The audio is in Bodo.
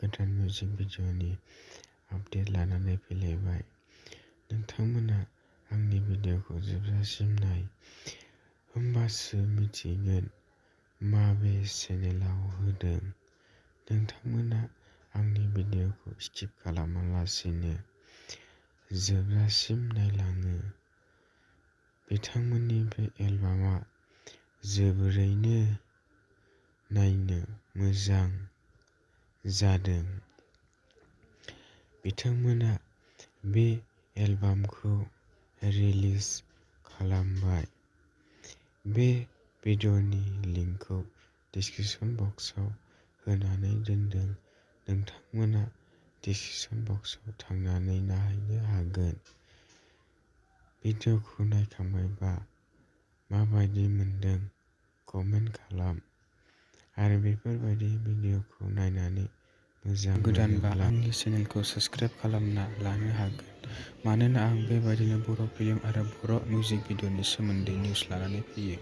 गोदान मिउजिक भिडिअ'नि आपडेट लानानै फैलायबाय। नोंथांमोना आंनि भिडिअ'खौ जोबजासिम नाय, होमबासो मिथिगोन माबे चेनेलाव होदों। नोंथांमोना आंनि भिडिअ'खौ स्किप खालामालासिनो जोबजासिम नायलाङो। बिथांमोननि बे एलबामआ जोबोरैनो नायनो मोजां जादों। बिथांमोना बे एलबामखौ रिलिज खालामबाय। बे भिडिअ'नि लिंकखौ डिस्क्रिप्शन बक्सआव होनानै दोनदों। नोंथांमोना डिस्क्रिप्शन बक्सआव थांनानै नायनो हागोन। भिडिअ'खौ नायखांबायबा माबायदि मोनदों कमेन्ट खालाम आरो बेफोरबायदि भिडिअ'खौ नायनानै मोजां गोदानबा मोनोब्ला आंनि चेनेलखौ साबस्क्राइब खालामना लानो हागोन, मानोना आं बेबायदिनो बर' फिल्म आरो बर' मिउजिक भिडिअ'नि सोमोन्दै निउस लानानै फैयो।